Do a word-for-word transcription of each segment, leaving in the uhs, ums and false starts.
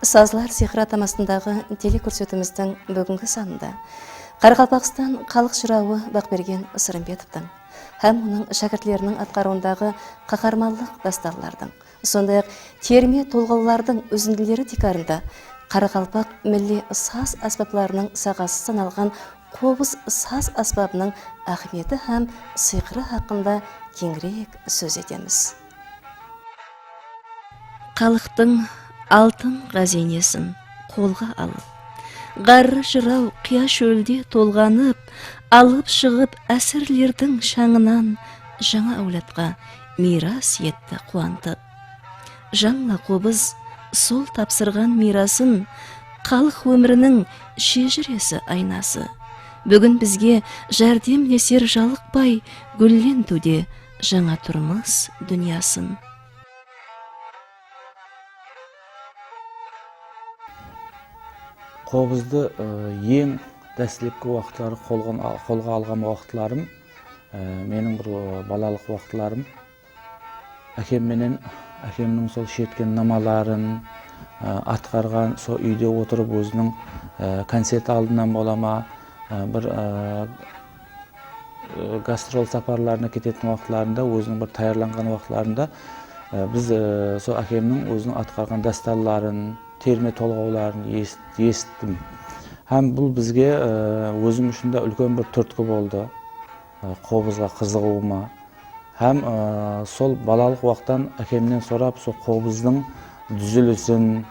Sazlar sıyqırı atamasındaǵı telekórsetiwimizdiń búgingi sanında Qaraqalpaqstan xalıq jırawı Baqbergen Sırımbetovtıń hám onıń shákirtleriniń atqarıwındaǵı qaharmanlıq dástanlardıń, sonday-aq, terme tolǵawlardıń úzindileri tiykarında qaraqalpaq milliy saz ásbaplarınıń saǵası sanalǵan qobız saz ásbabınıń áhmiyeti hám sıyqırı haqqında keńirek sóz etemiz. Xalıqtıń altın ǵáziynesin qolǵa alıp, ǵarrı jıraw qıya shólde tolǵanıp, alıp shıǵıp ásirlerdiń shańınan jańa áwladqa miyras etti quwantıp. Jańla qobız sol tapsırǵan miyrasın, xalıq ómiriniń shejiresi, aynası. Búgin bizge járdemleser jalıqpay gúllentiwde jańa turmıs dúnyasın. Qobızdı, ı, eń dáslepki waqıtları qolǵan-, qolǵa alǵan waqıtlarım, ı, meniń bir, ı, balalıq waqıtlarım. Ákem menen, ákemniń sol shertken namaların, ı, atqarǵan, sol úyde otırıp óziniń, ı, koncert aldınan bola ma, ı, bir, ı, ı, gastrol saparlarına ketetin waqıtlarında, óziniń bir tayarlanǵan waqıtlarında, ı, biz, ı, sol ákemniń óziniń atqarǵan dástanların, terme tolǵawların esit-, esittim. Hám bul bizge, ı, ózim ushın da úlken bir túrtki boldı, ı, qobızǵa qızıǵıwıma. Hám, ı, sol balalıq waqıttan ákemnen sorap, sol qobızdıń dúzilisin,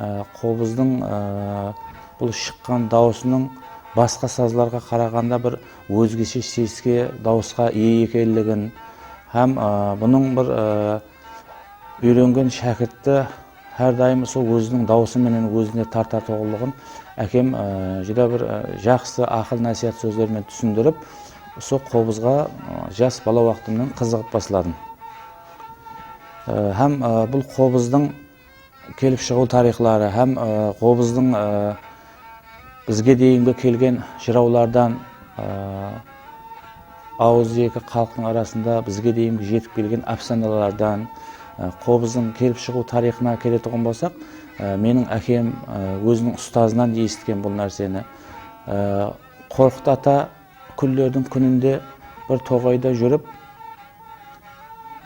Á, qobızdıń, á, bul shıqqan dawısınıń basqa sazlarǵa qaraǵanda bir ózgeshe seske, dawısqa iye ekenligin hám, á, bunıń bir, á, úyrengen shákirtti hár dayım usı óziniń dawısı menen ózine tartatuǵınlıǵın ákem, á, júdá bir, á, jaqsı aqıl-násiyat sózler menen túsindirip, usı qobızǵa, á, jas bala waqtımnan qızıǵıp basladım. Á, hám, á, bul qobızdıń kelip shıǵıw tariyxları hám, ı, qobızdıń, ı, bizge deyingi kelgen jırawlardan, ı, awız eki xalıqtıń arasında bizge deyingi jetip kelgen ápsanalardan, ı, qobızdıń kelip shıǵıw tariyxına keletuǵın bolsaq, ı, meniń ákem, ı, óziniń ustazınan esitken bul nárseni. I, Qorqıt ata kúnlerdiń kúninde bir toǵayda júrip,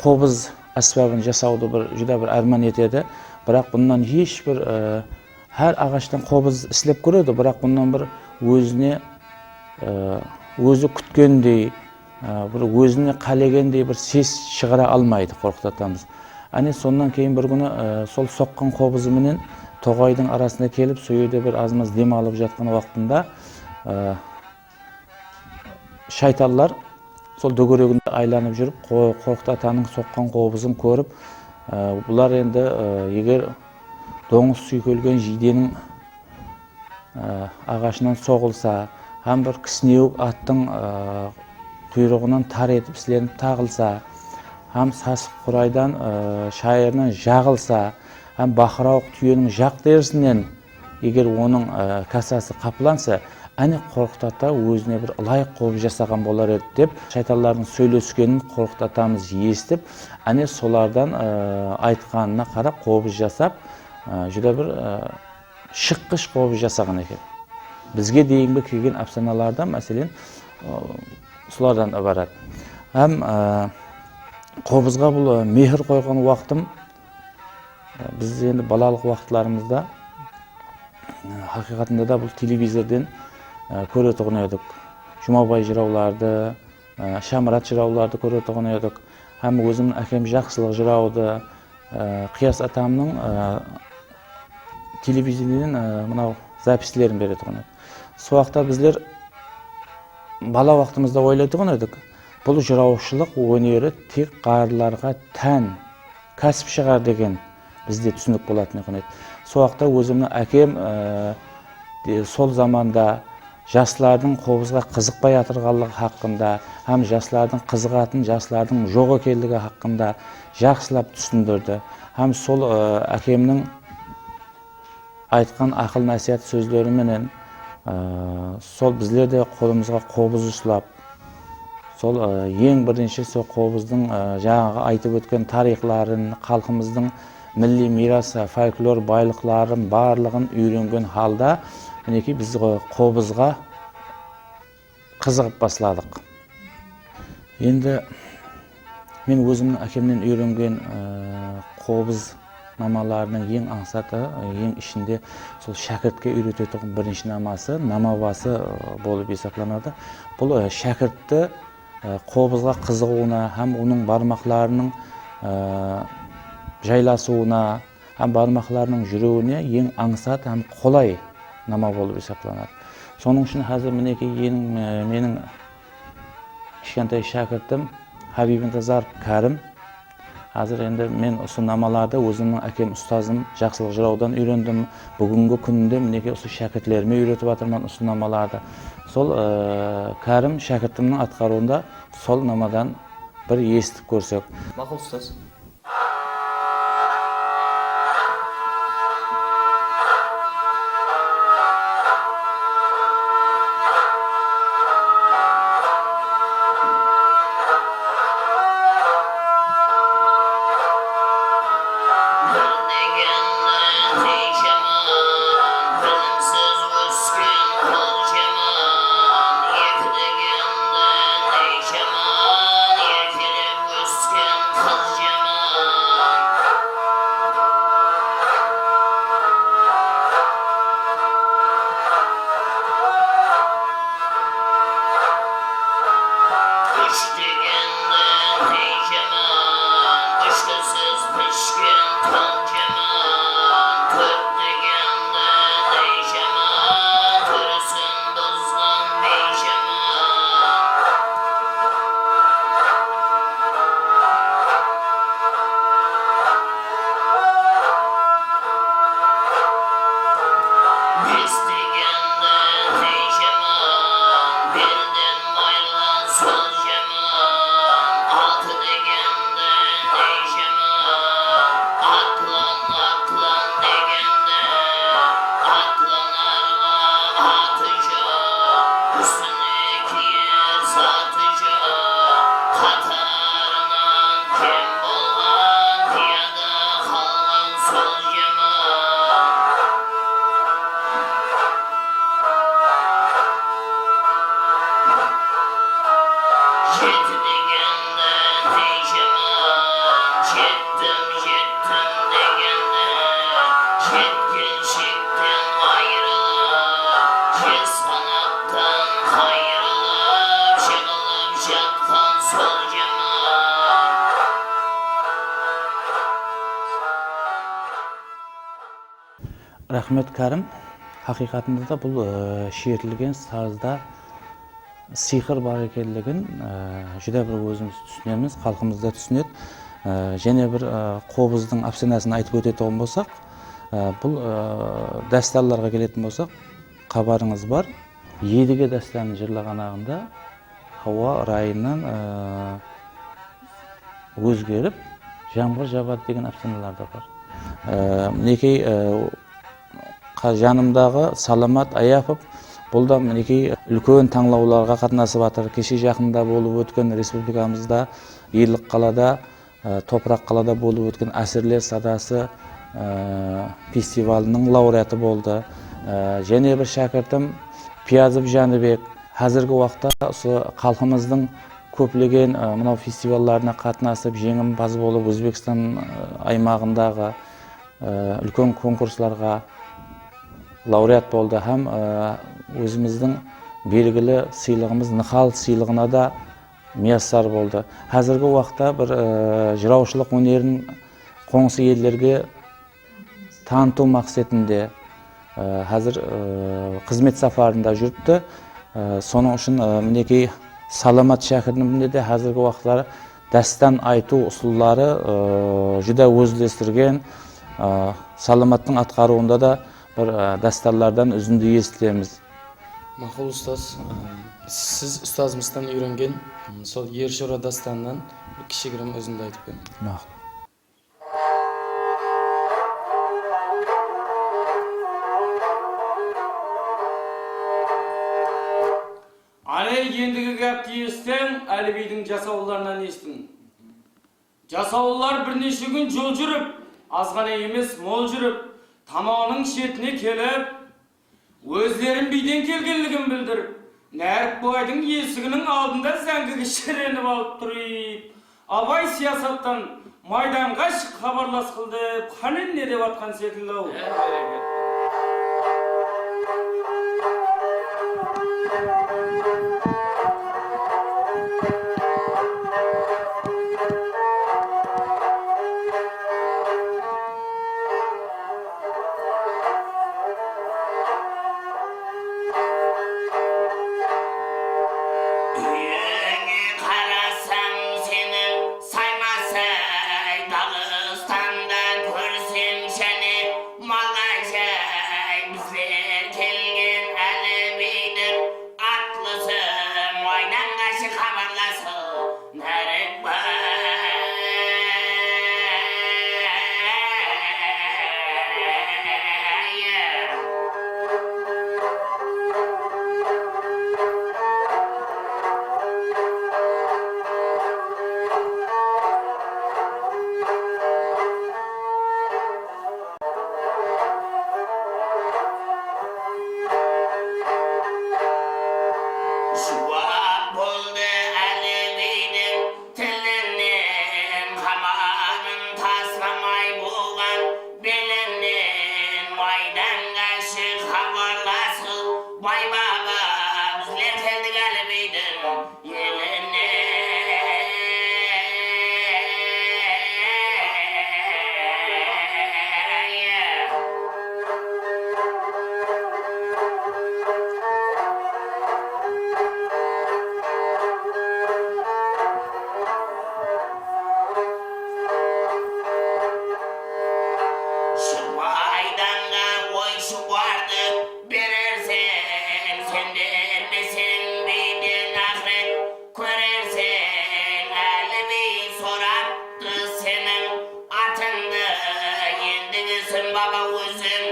qobız ásbabın jasawdı bir, júdá bir árman etedi. Biraq bunnan hesh bir, e, hár aǵashtan qobız islep kóredi, biraq bunnan bir ózine, e, ózi kútgendey, e, bir ózine qálegendey bir ses shıǵara almaydı Qorqıt atamız. Áne, sonnan keyin bir kúni, e, sol soqqan qobızı menen toǵaydıń arasına kelip, sol jerde bir azmaz dem alıp jatqan waqtında, e, shaytanlar sol dógereginde aylanıp júrip, Qo-, Qorqıt atanıń soqqan qobızın kórip, e, bular endi, e, eger dońız súykelgen jiydeniń, e, aǵashınan soǵılsa, hám bir kisinewik attıń, e, quyrıǵınan tar etip islenip taǵılsa, hám sasıq quraydan, e, shayırınan jaǵılsa, hám baqırawıq túyeniń jaq terisinen eger onıń, e, kasası qaplansa, áne, Qorqıt ata ózine bir ılayıq qobız jasaǵan bolar edi, dep, shaytanlardıń sóyleskenin Qorqıt atamız esitip, áne, solardan, e, aytqanına qarap qobız jasap, e, júdá bir, e, shıqqısh qobız jasaǵan eken. Bizge deyingi kelgen ápsanalardan, máselen, e, solardan ibarat. Hám, e, qobızǵa bul, e, mehir qoyǵan waqtım, Biz endi balalıq waqıtlarımızda, e, haqıyqatında da bul televizorden, e, kóretuǵın edik. Jumabay jırawlardı, e, Shamurat jırawlardı kóretuǵın edik. Hám ózimniń ákem Jaqsılıq jırawdı, e, Qıyas atamnıń, e, televizorden, e, mınaw zapislerin beretuǵın edi. Sol waqıtta bizler bala waqtımızda oylaytuǵın edik, bul jırawshılıq óneri tek ǵarrılarǵa tán kásip shıǵar degen bizde túsinik bolatuǵın edi. Sol waqıtta ózimniń ákem, e, de, sol zamanda jaslardıń qobızǵa qızıqpay atırǵanlıǵı haqqında hám jaslardıń qızıǵatın, jaslardıń joq ekenligi haqqında jaqsılap túsindirdi. Hám sol, e, ákemniń aytqan aqıl-násiyat sózleri menen, ı, sol bizler de qolımızǵa qobız uslap, sol, ı, eń birinshi sol qobızdıń, ı, jańaǵı aytıp ótken tariyxların, xalqımızdıń milliy miyras, folklor baylıqların barlıǵın úyrengen halda, minekey, biz qobızǵa qızıǵıp basladıq. Endi men ózimniń ákemnen úyrengen, e, qobız namalarınıń eń ańsatı, e, eń ishinde sol shákirtke úyretetuǵın birinshi naması, nama bası, e, bolıp esaplanadı. Bul, e, shákirtti, e, qobızǵa qızıǵıwına hám onıń barmaqlarınıń, e, jaylasıwına, hám barmaqlarınıń júriwine eń ańsat hám qolay nama bolıp esaplanadı. Sonıń ushın házir, minekey, eń, e, meniń kishkentay shákirtim Hábibintazarov Kárim. Házir endi men usı namalardı ózimniń ákem ustazım Jaqsılıq jırawdan úyrendim. Búgingi kúnde, minekey, usı shákirtlerime úyretip atırman usı namalardı. Sol, e, Kárim shákirtimniń atqarıwında sol namadan bir esitip kórsek. Maqul, ustaz. Jaman, ertelep ósken qız jaman. Úsh degende ney jaman, úshkisiz pishken tol jaman. Tórt degende ney jaman, túsin buzǵan bey jaman. Bes degende ney jaman, belden mayılǵan sol jaman. Altı degende ney jaman, atlan, atlan degende, atlanarǵa atı joq, ústine kiyer zatı joq. Qatarınan kem bolǵan, uyada qalǵan sol jaman. Jeti degende ney jaman, jettim, jettim degende, jetkenshekten ayırılıp, jes qanattan qayırılıp, jıǵılıp jatqan sol jaman. Raxmet, Kárim. Haqıyqatında da bul, e, sherilgen sazda sıyqır bar ekenligin, e, júdá bir ózimiz túsinemiz, xalqımız da túsinedi. E, jáne bir, e, qobızdıń ápsanasın aytıp ótetuǵın bolsaq, e, bul, e, dástanlarǵa keletin bolsaq, xabarıńız bar. Edige dástanın jırlaǵan aǵında hawa rayınan, e, ózgerip, jamǵır jabadı degen ápsanalar da bar. E, minekey, e, qa-, janımdaǵı Salamat Ayapov, bul da, minekey, úlken tańlawlarǵa qatnasıp atır. Keshe jaqında bolıp ótken respublikamızda, Ellikqalada, e, Topıraq qalada bolıp ótken Ásirler sadası, e, festivalınıń laureatı boldı. E, jáne bir shákirtim Piyazov Jánibek, házirgi waqıtta usı xalqımızdıń kóplegen, e, mınaw festivallarına qatnasıp, jeńimpaz bolıp, Ózbekstan, e, aymaǵındaǵı, e, úlken konkurslarǵa laureat boldı hám, e, ózimizdiń belgili sıylıǵımız Nıhal sıylıǵına da miyassar boldı. Házirgi waqıtta bir, e, jırawshılıq ónerin qońsı ellerge tanıtıw maqsetinde, e, házir, e, xızmet saparında júripti. E, sonıń ushın, e, minekey, Salamat shákirtimde de házirgi waqıtları dástan aytıw usılları, e, júdá ózlestirgen, e, Salamattıń atqarıwında da bir, e, dástanlardan úzindi esitemiz. Maqul, ustaz. E, siz ustazımızdan úyrengen, m, sol Ershora dástanınan bir kishigirim úzindi aytıp beriń. Maqul. Áne, endigi gápti esitseń, Álibiydiń jasawıllarınan esitiń. Jasawıllar bir neshe kún jol júrip, Az ǵana emes, mol júrip, tamaǵınıń shetine kelip, ózlerin biyden kelgenligin bildirip, Nárikbaydıń esiginiń aldında záńgige sherenip alıp turıp, Abay siyasattan maydanǵa shıq, xabarlas qıl dep, qáne ne dep atqan sekilli-aw. Úyińe qarasań seniń sayma-say, Daǵıstanda kórsem jáne malǵa jay. Bizler kelgen Álibiydiń atlısı, maydanǵa shıq, xabarlasıń. Juwap boldı Álibiydiń tilinen, qamarın taslamay buǵan belinen. Maydanǵa shıq, xabarlasıń, bay baba, bizler keldik Álibiydiń Shıǵbaydanǵa oy shubardı bererseń, sen bermeseń, biyden aqıret kórerseń. Álibiy soraptı seniń atıńdı, endigisin, baba, ózim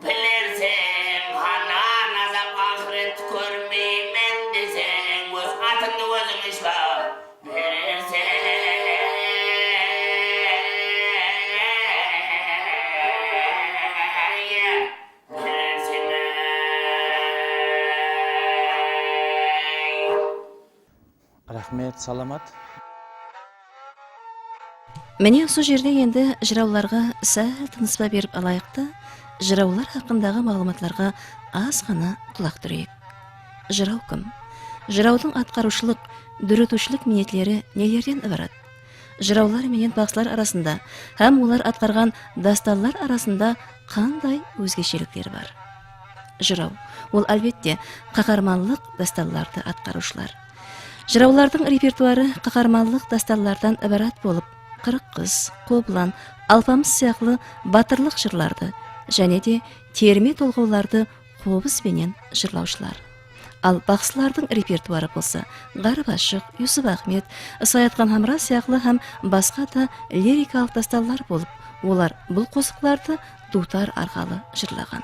bilerseń. Hanan azap aqıret kórmeymen deseń, óz atıńdı óziń ishpa bererseń. Raxmet, salamat. Mine, usı jerde endi jırawlarǵa sál tınıspa berip alayıq ta, jırawlar haqqındaǵı maǵlıwmatlarǵa az ǵana qulaq túreyik. Jıraw kim? Jırawdıń atqarıwshılıq, dóretiwshilik miynetleri nelerden ibarat? Jırawlar menen baqsılar arasında hám olar atqarǵan dástanlar arasında qanday ózgeshelikler bar? Jıraw, ol, álbette, qaharmanlıq dástanlardı atqarıwshılar. Jırawlardıń repertuarı qaharmanlıq dástanlardan ibarat bolıp, Qırıq qız, Qoblan, Alpamıs sıyaqlı batırlıq jırlardı jáne de terme tolǵawlardı qobız benen jırlawshılar. Al baqsılardıń repertuarı bolsa Ǵarip ashıq, Yusup Axmet, Sayatxan Hamra sıyaqlı hám basqa da lirikalıq dástanlar bolıp, olar bul qosıqlardı duwtar arqalı jırlaǵan.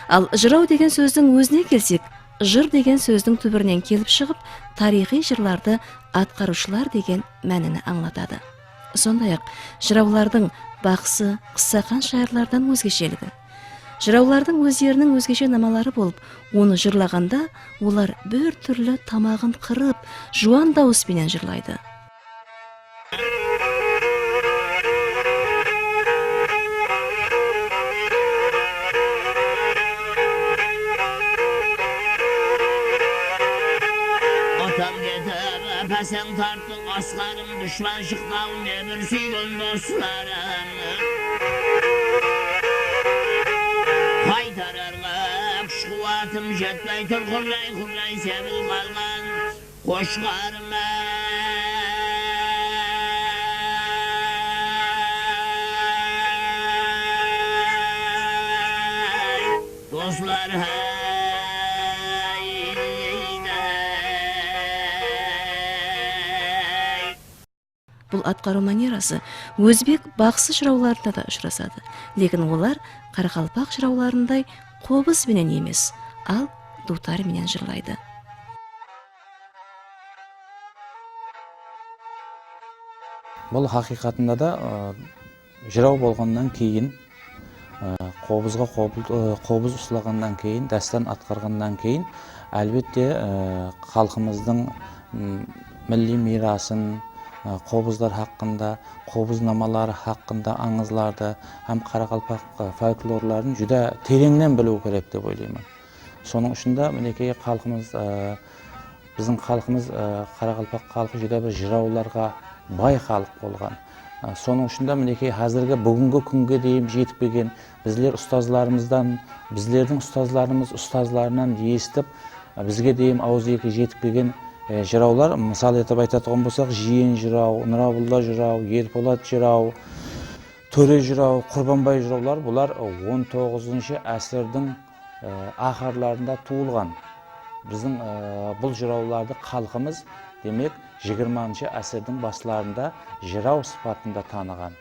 Al jıraw degen sózdiń ózine kelsek, jır degen sózdiń túbirinen kelip shıǵıp, tariyxıy jırlardı atqarıwshılar degen mánini ańlatadı. Sonday-aq, jırawlardıń baqsı, qıssaqan shayırlardan ózgesheligi. Jırawlardıń ózleriniń ózgeshe namaları bolıp, onı jırlaǵanda olar bir túrli tamaǵın qırıp, juwan dawıs penen jırlaydı. Atam ketip, ápásań tarttıq asqarım, dushpan shıqtı-aw ne bir súygen doslarım. Qaytararǵa kúsh-quwatım jetpey tur, qurlay-qurlay sebil qalǵan qoshqarım-ay. Doslar, háy, háy. Bul atqarıw manerası ózbek baqsı jırawlarında da ushırasadı, lekin olar qaraqalpaq jırawlarınday qobız benen emes, al duwtar menen jırlaydı. Bul haqıyqatında da, ı, Jıraw bolǵannan keyin, e, qobızǵa qobıl-, e, qobız uslaǵannan keyin, dástan atqarǵannan keyin, álbette, e, xalqımızdıń, m, milliy miyrasın, e, qobızlar haqqında, qobıznamaları haqqında ańızlardı hám qaraqalpaq, e, folklorların júdá tereńnen biliw kerek dep oylayman. Sonıń ushın da, minekey, xalqımız, e, biziń xalqımız, e, qaraqalpaq xalqı júdá bir jırawlarǵa bay xalıq bolǵan. E, sonıń ushın da, minekey, házirgi búgingi kúnge deyin jetip kelgen bizler ustazlarımızdan, bizlerdiń ustazlarımız ustazlarınan esitip, e, bizge deyin awızeki jetip kelgen, e, jırawlar, mısal etip aytatuǵın bolsaq, Jiyen jıraw, Nurabulla jıraw, Erpolat jıraw, Tóre jıraw, Qurbanbay jırawlar, bular, e, on toǵızınshı ásirdiń e, aqırlarında tuwılǵan. Biziń, e, bul jırawlardı xalqımız, demek, jigirmanshı ásirdiń baslarında jıraw sıpatında tanıǵan.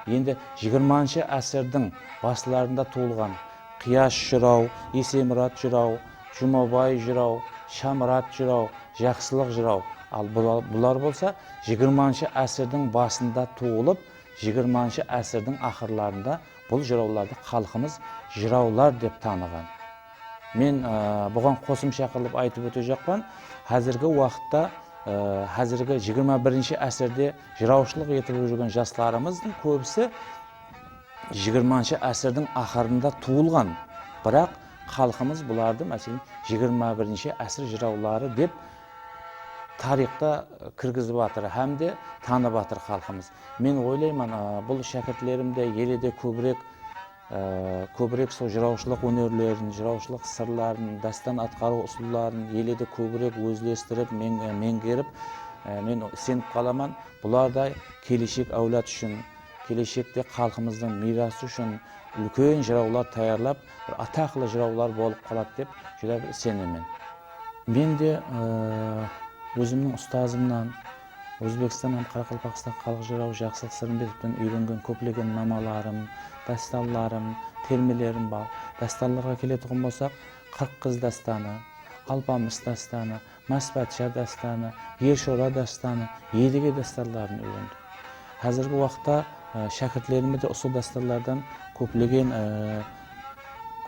Endi jigirmanshı ásirdiń baslarında tuwılǵan Qıyas jıraw, Esemurat jıraw, Jumabay jıraw, Shamurat jıraw, Jaqsılıq jıraw. Al bula-, bular bolsa jigirmanshı ásirdiń basında tuwılıp, jigirmanshı ásirdiń aqırlarında bul jırawlardı xalqımız jırawlar dep tanıǵan. Men, e, buǵan qosımsha qılıp aytıp ótejaqpan. Házirgi waqıtta, e, házirgi jigirma birinshi ásirde jırawshılıq etip júrgen jaslarımızdıń kóbisi jigirmanshı ásirdiń aqırında tuwılǵan. Biraq xalqımız bulardı, máselen, jigirma birinshi ásir jırawları dep tariyxta kirgizip atır hám de tanıp atır xalqımız. Men oylayman, a, bul shákirtlerimdi ele de kóbirek, a, kóbirek sol jırawshılıq ónerlerin, jırawshılıq sırların, dástan atqarıw usılların ele de kóbirek ózlestirip, men-, meńgerip, a, men isenip qalaman, bularday keleshek áwlad ushın, keleshekte xalqımızdıń miyrası ushın úlken jırawlar tayarlap, bir ataqlı jırawlar bolıp qaladı dep júdá bir isenemen. Men de, e, ózimniń ustazımnan, Ózbekstan hám Qaraqalpaqstan xalıq jırawı Jaqsılıq Sırımbetovtan úyrengen kóplegen namalarım, dástanlarım, termelerim bar. Dástanlarǵa keletuǵın bolsaq, Qırıq qız dástanı, Alpamıs dástanı, Máspatsha dástanı, Ershora dástanı, Edige dástanların úyrendim. Házirgi waqıtta, e, shákirtlerime de usı dástanlardan kóplegen, e,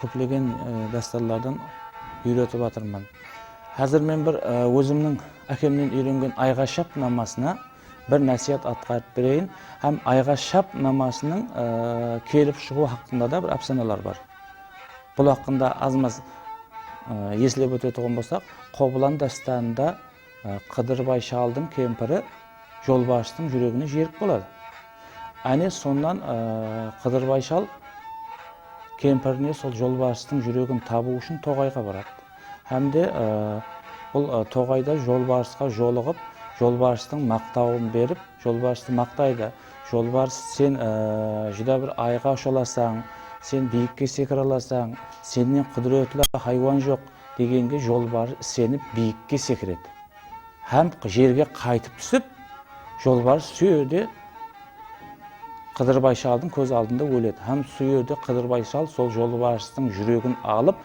kóplegen, e, dástanlardan úyretip atırman. Házir men bir, e, ózimniń ákemnen úyrengen Ayǵa shap namasına bir násiyat atqarıp bereyin hám Ayǵa shap namasınıń, e, kelip shıǵıwı haqqında da bir ápsanalar bar. Bul haqqında az-maz, e, eslep ótetuǵın bolsaq, Qobılan dástanında, e, Qıdırbay shaldıń kempiri jolbarıstıń júregine jerik boladı. Áne, sonnan, e, Qıdırbay shal kempirine sol jolbarıstıń júregin tabıw ushın toǵayǵa baradı. Hám de, e, bul, e, toǵayda jolbarısqa jolıǵıp, jolbarıstıń maqtawın berip, jolbarıstı maqtaydı. Jolbarıs, sen, e, júdá bir ayǵa usha alasań, sen biyikke sekire alasań, sennen qúdiretli haywan joq, degenge jolbarıs isenip biyikke sekiredi. Hám jerge qaytıp túsip, jolbarıs sol jerde Qıdırbay shaldıń kóz aldında óledi. Hám sol jerde Qıdırbay shal sol jolbarıstıń júregin alıp,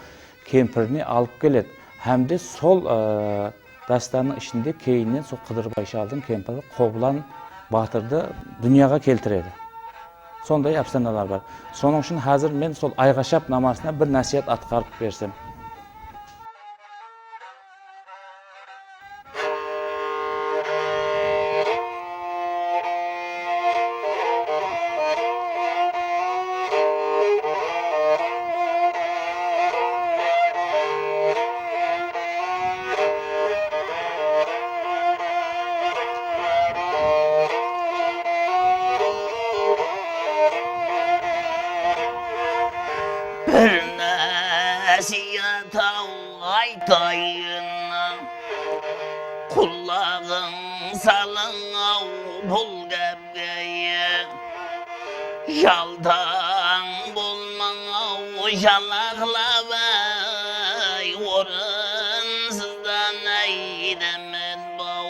kempirine alıp keledi. Hám de sol, e, dástannıń ishinde keyninen sol Qıdırbay shaldıń kempiri Qobılan batırdı dúnyaǵa keltiredi. Sonday ápsanalar bar. Sonıń ushın házir men sol Ayǵa shap namasına bir násiyat atqarıp bersem. Bir násiyat-aw aytayın, qulaǵıń salıń-aw bul gápke. Jaltań bolmań-aw jalaqlap, áy, orınsızdan, áy, demet baw.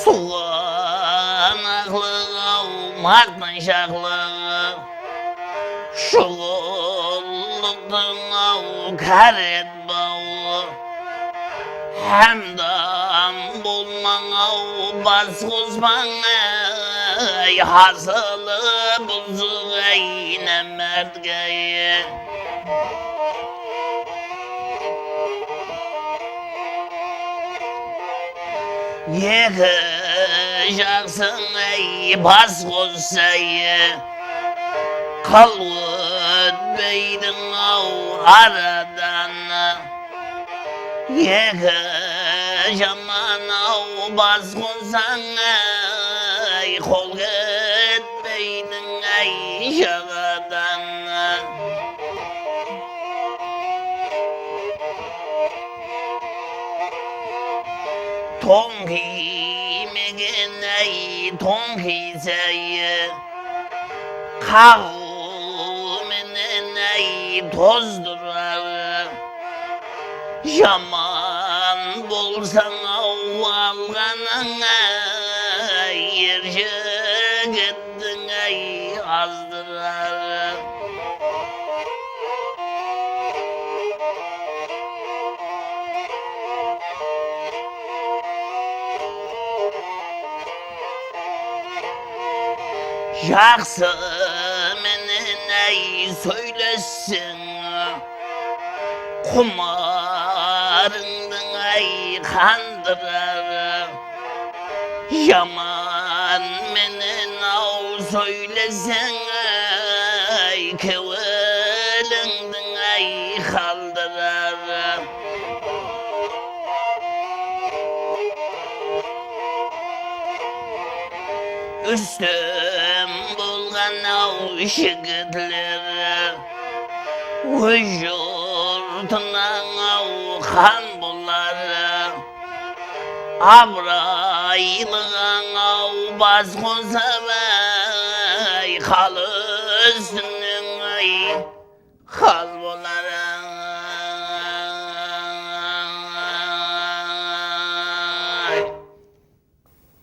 Suwǵanaqlıq-aw, maqtanshaqlıq, shuǵıllıqtıń-aw káret baw. Hámdam bolmań-aw, bas qospań-áy, hasılı buzıq-áy, námártke-áy. Eki jaqsıń-áy, bas qos-áy, qıl ótpeydiń-aw aradan. Eki jaman-aw, bas qossań-áy, qol ketpeydiń-áy, jaǵadan. Toń kiymegen-áy, toń kiyse-áy, qaǵıw menen-áy, tozdırar. Jaman bolsań-aw alǵanıń-áy, er jigittiń-áy, azdırar. Jaqsı menen-áy sóylesseń, qumarıńdıń-áy qandırar. Jaman menen-aw sóyleseń-áy, kewilińdiń-áy qaldırar. Ústem bolǵan-aw jigitler, óz jurtınań-aw qan bolar. Abıraylıǵań-aw bas qosıp-áy, xalı ústinen-áy, xal bolar.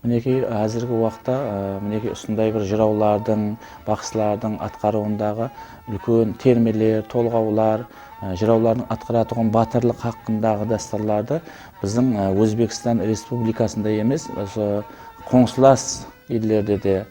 Minekey, házirgi waqıtta, e, minekey, usınday bir jırawlardıń, baqsılardıń atqarıwındaǵı úlken termeler, tolǵawlar, e, jırawlardıń atqaratuǵın batırlıq haqqındaǵı dástanlardı biziń, e, Ózbekstan Respublikasında emes, usı qońsılas ellerde de,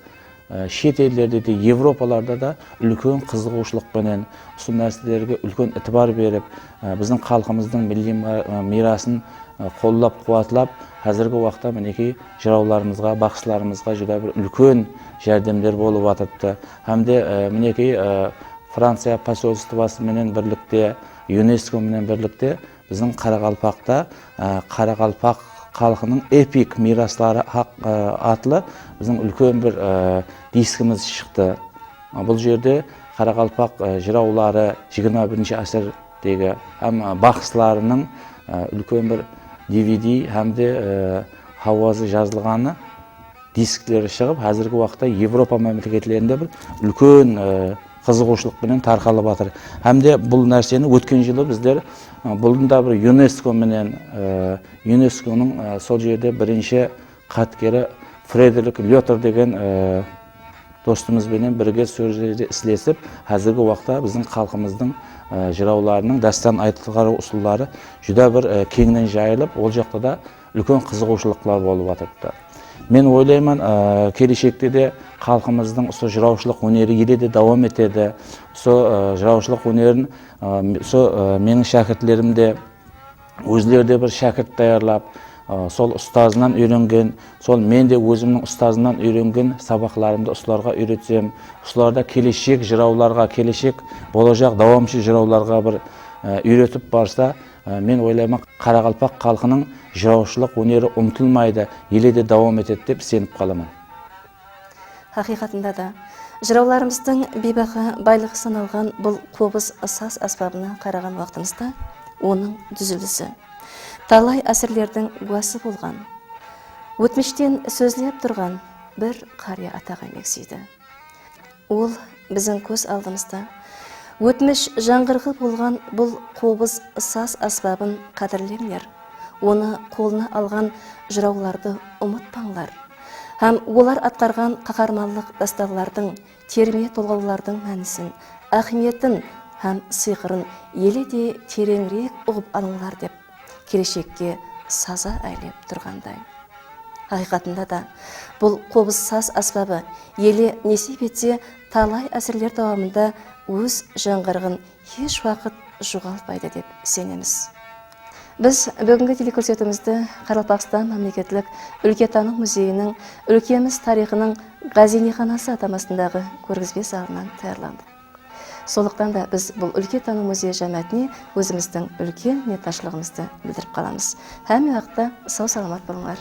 e, shet ellerde de, Evropalarda da úlken qızıǵıwshılıq penen, usı nárselerge úlken itibar berip, e, biziń xalqımızdıń milliy ma-, e, miyrasın, e, qollap-quwatlap, házirgi waqıtta, minekey, jırawlarımızǵa, baqsılarımızǵa júdá bir úlken járdemler bolıp atırıptı. Hám de, e, minekey, e, Franciya posyolstvosı menen birlikte, yunesko menen birlikte biziń Qaraqalpaqta, e, qaraqalpaq xalqınıń epik miyrasları haq-, e, atlı biziń úlken bir, e, diskimiz shıqtı. Bul jerde qaraqalpaq, e, jırawları, jigirma birinshi ásirdegi hám, e, baqsılarınıń, e, úlken bir D V D hám de, e, hawazı jazılǵanı diskleri shıǵıp, házirgi waqıtta Evropa mámleketlerinde bir úlken, e, qızıǵıwshılıq penen tarqalıp atır. Hám de bul nárseni ótken jılı bizler, e, bunı da bir yunesko menen, e, yuneskonıń, e, sol jerde birinshi xatkeri Frederik Lyoter degen, e, dostımız benen birge sol jerde islesip, házirgi waqıtta biziń xalqımızdıń, e, jırawlarınıń dástan aytqarıw usılları júdá bir, e, keńnen jayılıp, ol jaqta da úlken qızıǵıwshılıqlar bolıp atırıptı. Men oylayman, e, keleshekte de xalqımızdıń usı jırawshılıq óneri ele de dawam etedi. Usı, e, jırawshılıq ónerin, e, usı, e, meniń shákirtlerim de ózleri de bir shákirt tayarlap, e, sol ustazınan úyrengen, sol men de ózimniń ustazımnan úyrengen sabaqlarımdı usılarǵa úyretsem, usılar da keleshek jırawlarǵa, keleshek bolajaq dawamshı jırawlarǵa bir, e, úyretip barsa, e, men oylayman, qaraqalpaq xalqınıń jırawshılıq óneri umtılmaydı, ele de dawam etedi dep isenip qalaman. Haqıyqatında da, jırawlarımızdıń biybaha baylıǵı sanalǵan bul qobız saz ásbabına qaraǵan waqtımızda, onıń dúzilisi talay ásirlerdiń gúwası bolǵan, ótmishten sózlep turǵan bir qáriya ataǵa meńzeydi. Ol biziń kóz aldımızda ótmish jańǵırıǵı bolǵan bul qobız saz ásbabın qádirleńler, onı qolına alǵan jırawlardı umıtpańlar hám olar atqarǵan qaharmanlıq dástanlardıń, terme tolǵawlardıń mánisin, áhmiyetin hám sıyqırın ele de tereńirek uǵıp alıńlar dep, keleshekke saza áylep turǵanday. Haqıyqatında da, bul qobız saz ásbabı ele nesip etse talay ásirler dawamında óz jańǵırıǵın hesh waqıt joǵaltpaydı dep isenemiz. Biz búgingi telekórsetimizdi Qaraqalpaqstan mámleketlik ólketanıw muzeyiniń ólkemiz tariyxınıń ǵáziynexanası atamasındaǵı kórgizbe zalınan tayarladıq. Sonlıqtan da biz bul ólketanıw muzeyi jámáátine ózimizdiń úlken minnetdarshılıǵımızdı bildirip qalamız. Hámme waqıtta saw-salamat bolıńlar.